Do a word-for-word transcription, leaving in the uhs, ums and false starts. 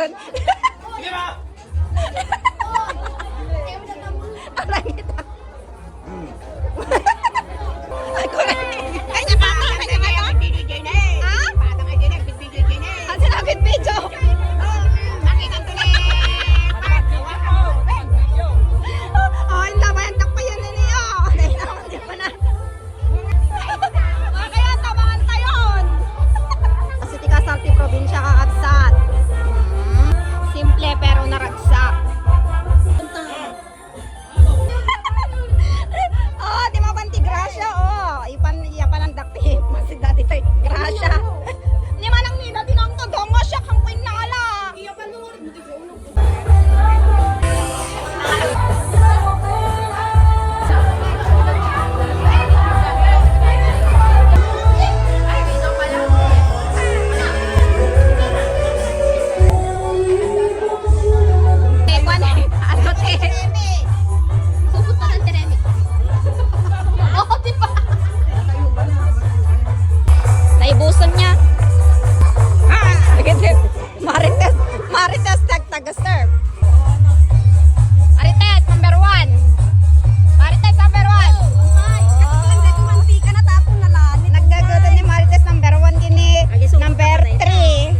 Aray kita. Ay, correct. Ay, sa bata, ay, sa bata. Ha? Ang sinabi video. Oh, ang labayan takpayan na niyo. Ay, naku, di pa na. Kaya tabangan tayon. Kasi ti kasar ti probinsya kakabsat. Mm. Simple pero naragsak. Oh, di mapan ti grasya, oh. Ipan, iyapan ang dakti. Mas dati tayo grasya. Ni manang nina, tinangto, dongo siya, kang kuin na ala. Ano, te? Supot pa ng tiremi. Oo, di ba? Naibusan niya. Ah! Marites, Marites, tag-, taga-serve. Marites, number one. Marites, number one. Ay, sakto lang dito, mantika na tapon na lang. Nagdagotan ni Marites, number one, kini number three.